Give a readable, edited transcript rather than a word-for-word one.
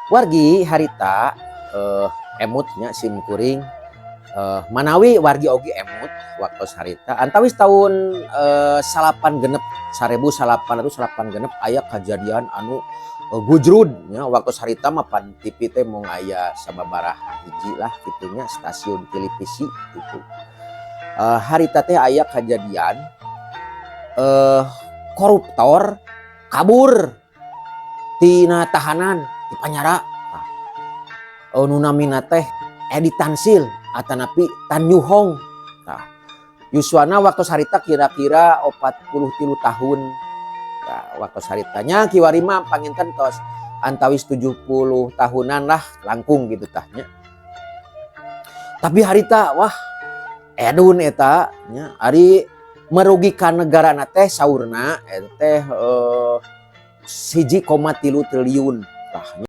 Wargi, harita emut nya sim kuring, manawi wargi oge emut waktu harita antawis tahun salapan genep, 1886 aya kejadian anu gujrud nya. Waktu harita mah pan TV teh mung aya sababaraha hiji lah kitu nya, stasiun televisi gitu. Harita teh aya kejadian koruptor kabur tina tahanan di panjara. Tah, nu namina teh Edi Tansil atanapi Tan Yuhong. Tah, yuswana waktu harita kira-kira 43 tahun. Nah, waktu haritanya kiwari mah panginten tos antawis 70 tahunan lah langkung gitu tah nya. Tapi harita, wah, edun eta nya, ari merugikan negara teh saurna eta teh 1,3 triliun tah.